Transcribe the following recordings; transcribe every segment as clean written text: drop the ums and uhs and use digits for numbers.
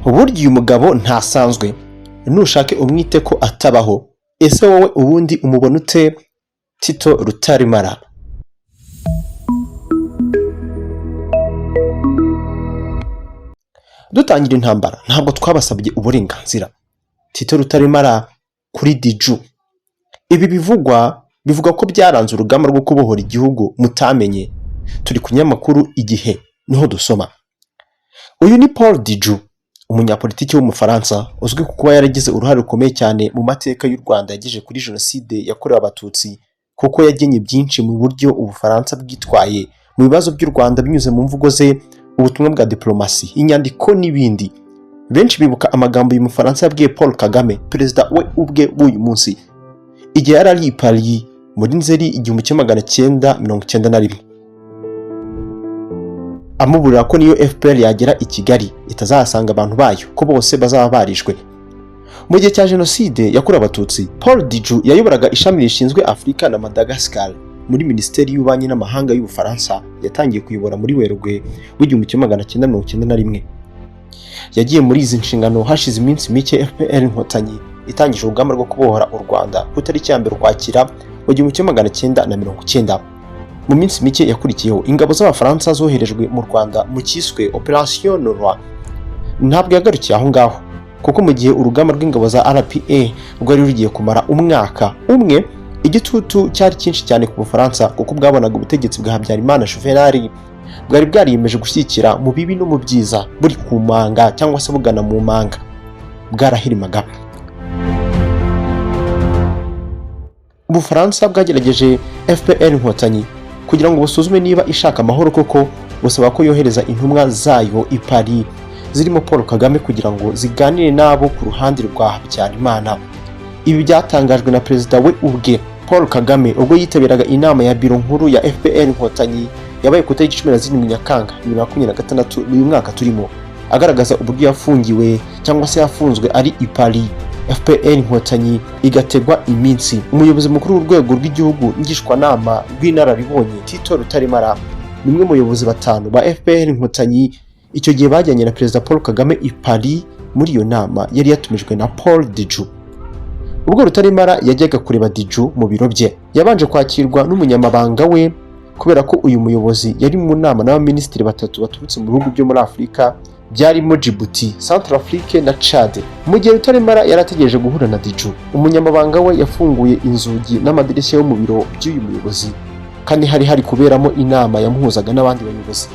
Burya uyu mugabo ntasanzwe, nushake umwite ko atabaho. Ese wowe ubundi umubona ute Tito Rutaremara? Dutangira intambara ntabwo twabasabye uburenganzira. Tito Rutaremara kuri Diju. Ibi bivugwa bivuga ko byaranze urugamba rwo kubohora igihugu mutamenye. Turi ku kinyamakuru Igihe niho dusoma. Uyu ni Paul Diju, umunyapolitiki w'Umufaransa uzwi ku kuba yaragize uruhare rukomeye cyane mu mateka y'u Rwanda yagejeje kuri Jenoside yakorewe Abatutsi, kuko yagennye byinshi mu buryo Ubufaransa bwitwaye mu bibazo by'u Rwanda binyuze mu mvugo ze, ubutumwa bwa diplomasi, inyandiko n'ibindi. Benshi bibuka amagambo uyu Mufaransa yabwiye Paul Kagame, perezida we ubwe w'uyu munsi, igihe yari ari i Paris muri Nzeri 1991, amuburira ko niyo FPR yagera i Kigali itazahasanga abantu bayo, ko bose bazaba barishwe. Mu gihe cya Jenoside yakorewe Abatutsi, Paul Diju yayoboraga ishami rishinzwe Afurika na Madagascar muri Minisiteri y'Ububanyi n'Amahanga y'Ubufaransa. Yatangiye kuyobora muri Werurwe w'1991. Yagiye muri izi nshingano hashize iminsi mike FPR Inkotanyi itangije urugamba rwo kubohora u Rwanda ku itariki ya 1 Ukwakira mu 1990. Mu minsi mike yakurikiyeho, ingabo z'Abafaransa zoherejwe mu Rwanda mu cyiswe Operation Noroît. Ntabwo yagarukiye aho ngaho, kuko mu gihe urugamba rw'ingabo za RPA rwari rugiye kumara umwaka umwe, igitutu cyari cyinshi cyane ku Bufaransa, kuko bwabonaga ubutegetsi bwa Habyarimana Juvenal bwari bwariyemeje gushyigikira mu bibi no mu byiza, buri ku manga cyangwa se bugana mu manga, bwarahirimaga. Ubufaransa bwagerageje FPR Inkotanyi kugira ngo busuzume niba ishaka amahoro koko, busaba ko yohereza intumwa zayo i Paris zirimo Paul Kagame kugira ngo ziganire nabo ku ruhande rwa Habyarimana. Ibi byatangajwe na perezida we ubwe Paul Kagame ubwo yitabiraga inama ya biro nkuru ya FPR Inkotanyi yabaye ku itariki 17 Nyakanga 2026, n'uyu mwaka turimo, agaragaza uburyo yafungiwe cyangwa se yafunzwe ari i Paris, FPR Inkotanyi igategwa iminsi. Umuyobozi mukuru w'urwego rw'igihugu ngishwanama rw'inararibonye Tito Rutaremara ni umwe mu bayobozi batanu ba FPR Inkotanyi icyo gihe bajyanye na Perezida Paul Kagame i Paris muri iyo nama yari yatumijwe na Paul Diju. Ubwo Rutaremara yajyaga kureba Diju mu biro bye, yabanje kwakirwa n'umunyamabanga we, kubera ko uyu muyobozi yari mu nama n'abaminisitiri batatu baturutse mu bihugu byo muri Afurika byarimo Djibouti, Centrafrique na Chad. Mu gihe Rutaremara yari ategereje guhura na Diju, umunyamabanga we yafunguye inzugi n'amadirishya yo mu biro by'uyu muyobozi, kandi hari hari kuberamo inama yamuhuzaga n'abandi bayobozi.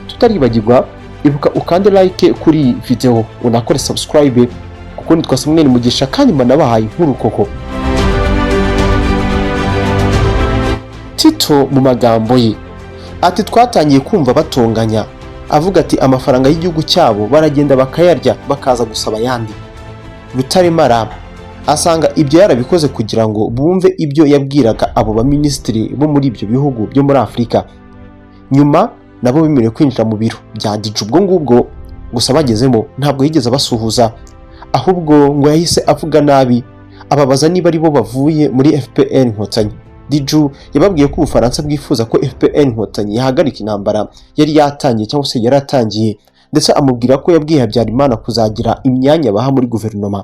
Tutaribagirwa, ibuka ukande like kuri iyi video, unakore subscribe, kuko nitwa Samuel Mugisha kandi mbanabahaye inkuru koko. Tito mu magambo ye ati: "Twatangiye kumva batonganya, avuga ati amafaranga y'igihugu cyabo baragenda bakayarya bakaza gusaba ayandi." Rutaremara asanga ibyo yarabikoze kugira ngo bumve ibyo yabwiraga abo baminisitiri bo muri ibyo bihugu byo muri Afurika. Nyuma nabo bemerewe kwinjira mu biro bya Diju ubwo ngubwo, gusa bagezemo ntabwo yigeze abasuhuza, ahubwo ngo yahise avuga nabi, ababaza niba ari bo bavuye muri FPR Inkotanyi. Diju yababwiye ko Ubufaransa bwifuza ko FPR Inkotanyi yahagarika intambara yari yatangiye cyangwa se yaratangiye, ndetse amubwira ko yabwiye Habyarimana kuzagira imyanya baha muri guverinoma.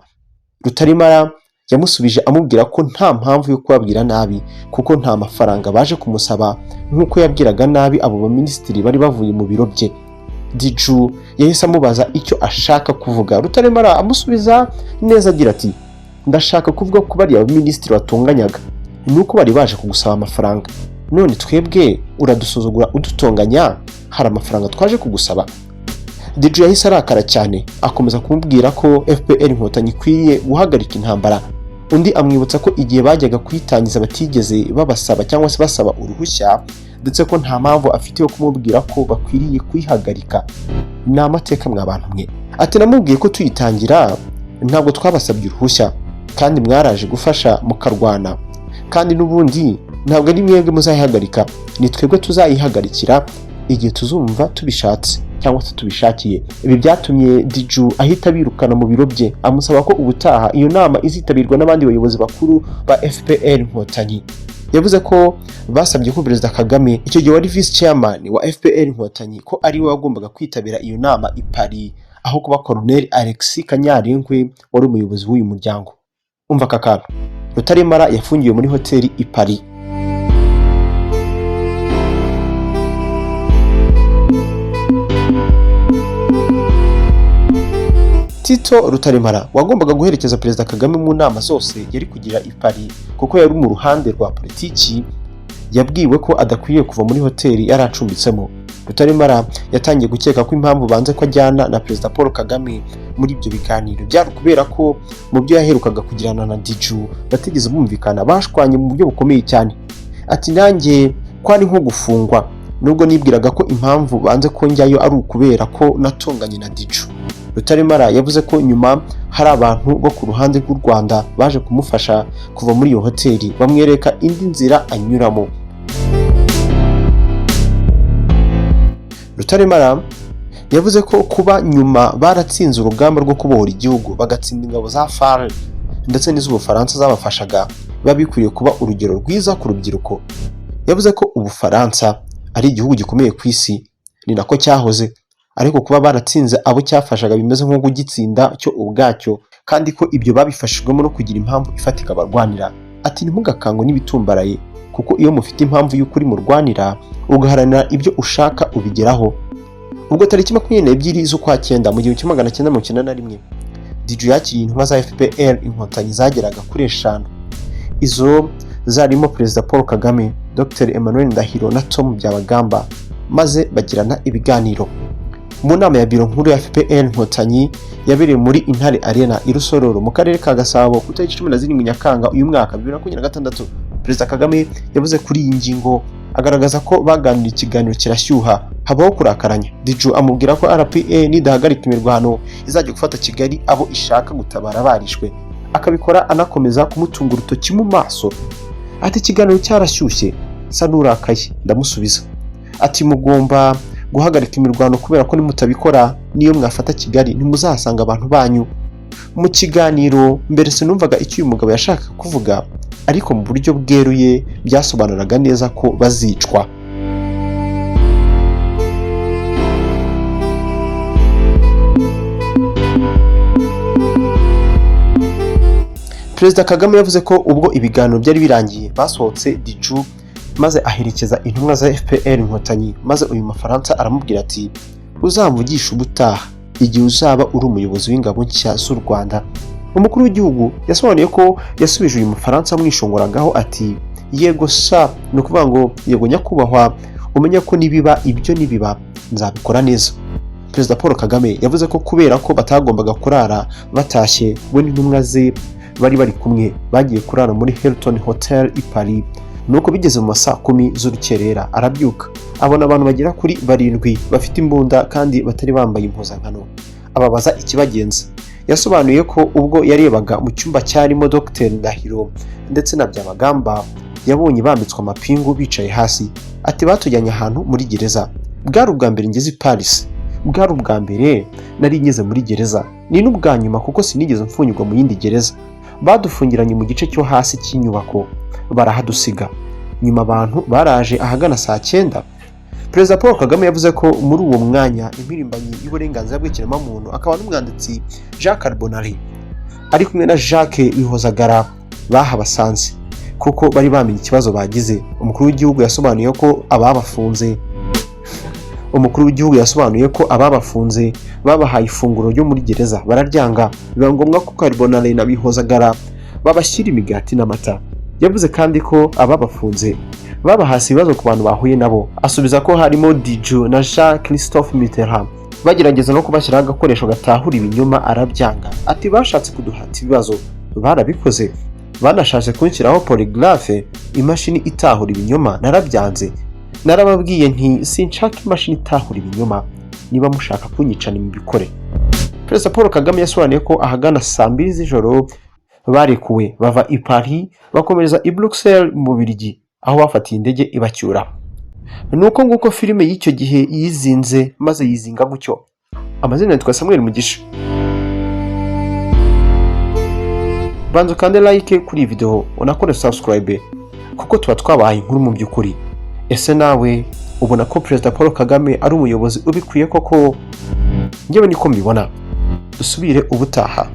Rutaremara yamusubije amubwira ko nta mpamvu yo kubabwira nabi, kuko nta mafaranga baje kumusaba nk'uko yabwiraga nabi abo baminisitiri bari bavuye mu biro bye. Diju yahise amubaza icyo ashaka kuvuga. Rutaremara amusubiza neza agira ati: "Ndashaka kuvuga ko bariya baminisitiri batunganyaga ni uko bari baje kugusaba amafaranga, none twebwe uradusuzugura udutonganya, hari amafaranga twaje kugusaba?" Diju yahise arakara cyane, akomeza kumubwira ko FPR Inkotanyi ikwiye guhagarika intambara. Undi amwibutsa ko igihe bajyaga kuyitangiza batigeze babasaba cyangwa se basaba uruhushya, ndetse ko nta mpamvu afite yo kumubwira ko bakwiriye kuyihagarika. Ni amateka mwa bantu mwe. Ati: "Namubwiye ko tuyitangira ntabwo twabasabye uruhushya, kandi mwaraje gufasha mukarwana, kandi n'ubundi ntabwo ari mwebwe muzayihagarika, ni twebwe tuzayihagarikira igihe tuzumva tubishatse cyangwa se tubishakiye." Ibi byatumye Diju ahita abirukana mu biro bye, amusaba ko ubutaha iyo nama izitabirwa n'abandi bayobozi bakuru ba FPR Inkotanyi. Yavuze ko basabye ko Perezida Kagame, icyo gihe wari vice chairman wa FPR Inkotanyi, ko ari we wagombaga kwitabira iyo nama i Paris. aho kuba Colonel Alexis Kanyarengwe wari umuyobozi w'uyu muryango. Umva aka kantu, Rutaremara yafungiwe muri hoteli i Paris. Tito Rutaremara wagombaga guherekeza Perezida Kagame mu nama zose yari kugira i Paris kuko yari mu ruhande rwa politiki, yabwiwe ko adakwiriye kuva muri hoteli yari acumbitsemo. Rutaremara yatangiye gukeka ko impamvu banze ko ajyana na Perezida Paul Kagame muri ibyo biganiro byari ukubera ko mu byo yaherukaga kugirana na Diju batigeze bumvikana, bashwanye mu buryo bukomeye cyane. Ati nanjye kwari nko gufungwa, nubwo nibwiraga ko impamvu banze ko njyayo ari ukubera ko natonganye na Diju. Rutaremara yavuze ko nyuma hari abantu bo ku ruhande rw'u Rwanda baje kumufasha kuva muri iyo hoteli bamwereka indi nzira anyuramo. Rutaremara yavuze ko kuba nyuma baratsinze urugamba rwo kubohora igihugu, bagatsinda ingabo za FARG ndetse n'iz'Ubufaransa zabafashaga, biba bikwiriye kuba urugero rwiza ku rubyiruko. Yavuze ko Ubufaransa ari igihugu gikomeye ku isi, ni nako cyahoze, ariko kuba baratsinze abo cyafashaga bimeze nko kugitsinda cyo ubwacyo, kandi ko ibyo babifashijwemo no kugira impamvu ifatika barwanira. Ati ntimugakangwe n'ibitumbaraye, kuko iyo mufite impamvu y'ukuri murwanira, ugaharanira ibyo ushaka ubigeraho. Ubwo tariki 22 z'ukwa cyenda mu 1991, Diju yakiriye intumwa za FPR Inkotanyi zageraga kuri 5. Izo zarimo Perezida Paul Kagame, Dr Emmanuel Ndahiro na Tom Byabagamba, maze bagirana ibiganiro. Mu nama ya biro nkuru ya FPR Inkotanyi yabereye muri Intare Arena i Rusororo mu karere ka Gasabo ku itariki 17 Nyakanga uyu mwaka 2026, Perezida Kagame yavuze kuri iyi ngingo, agaragaza ko baganiriye ikiganiro kirashyuha, habaho kurakaranya. Diju amubwira ko RPA nidahagarika imirwano izajya gufata Kigali abo ishaka gutabara barishwe, akabikora anakomeza kumutunga urutoki mu maso. Ati ikiganiro cyarashyushye, nsa n'urakaye, ndamusubiza. Ati mugomba guhagarika imirwano kubera ko nimutabikora niyo mwafata Kigali ntimuzahasanga abantu banyu. Mu kiganiro mbere sinumvaga icyo uyu mugabo yashakaga kuvuga, ariko mu buryo bweruye byasobanuraga neza ko bazicwa. Perezida Kagame yavuze ko ubwo ibiganiro byari birangiye basohotse Diju maze aherekeza intumwa za FPR Inkotanyi, maze uyu Mufaransa aramubwira ati uzamvugisha ubutaha igihe uzaba uri umuyobozi w'ingabo nshya z'u Rwanda. Umukuru w'igihugu yasobanuye ko yasubije uyu Mufaransa amwishongoragaho ati yego sa, ni ukuvuga ngo yego nyakubahwa, umenye ko nibiba ibyo nibiba nzabikora neza. Perezida Paul Kagame yavuze ko kubera ko batagombaga kurara batashye, we n'intumwa ze bari bari kumwe bagiye kurara muri Hilton Hotel i Paris. Nuko bigeze mu ma saa 10 z'urukerera arabyuka abona abantu bagera kuri 7 bafite imbunda kandi batari bambaye impuzankano, ababaza ikibagenza. Yasobanuye ko ubwo yarebaga mu cyumba cyarimo Dr Ndahiro ndetse na Byabagamba, yabonye bambitswe amapingu bicaye hasi. Ati batujyanye ahantu muri gereza, bwari ubwa mbere ngeze i Paris, bwari ubwa mbere nari ngeze muri gereza, ni n'ubwa nyuma kuko sinigeze mfungirwa mu yindi gereza. Badufungiranye mu gice cyo hasi cy'inyubako barahadusiga. Nyuma abantu baraje ahagana saa 9. Perezida Paul Kagame yavuze ko muri uwo mwanya impirimbanyi y'uburenganzira bw'ikiremwamuntu akaba n'umwanditsi Jean Carbonari ari kumwe na Jacques Bihozagara bahabasanze kuko bari bamenye ikibazo bagize. Umukuru w'igihugu yasobanuye ko ababafunze Umukuru w'igihugu yasobanuye ko ababafunze babahaye ifunguro ryo muri gereza bararyanga, biba ngombwa ko Carbonari na Bihozagara babashyira imigati n'amata. Yavuze kandi ko ababafunze babahase ibibazo ku bantu bahuye nabo, asubiza ko harimo Diju na Jean Christophe Mitterrand, bagerageza no kubashyiraho agakoresho gatahura ibinyoma arabyanga. Ati bashatse kuduhata ibibazo barabikoze, banashatse kunshyiraho polygraphe, imashini itahura ibinyoma, narabyanze. Narababwiye nti sinshaka imashini itahura ibinyoma, niba mushaka kunyica nimubikore. Perezida Paul Kagame yasobanuye ko ahagana saa 2 z'ijoro barekuwe bava i Paris bakomereza i Bruxelles mu Bubiligi aho bafatiye indege ibacyura. Nuko nguko filime y'icyo gihe yizinze maze yizinga gutyo. Amazina yitwa Samuel Mugisha. Banza ukande like kuri iyi video unakore subscribe kuko tuba twabahaye inkuru mu by'ukuri. Ese nawe ubona ko Perezida Paul Kagame ari umuyobozi ubikwiye koko? Njyewe niko mbibona. Dusubire ubutaha.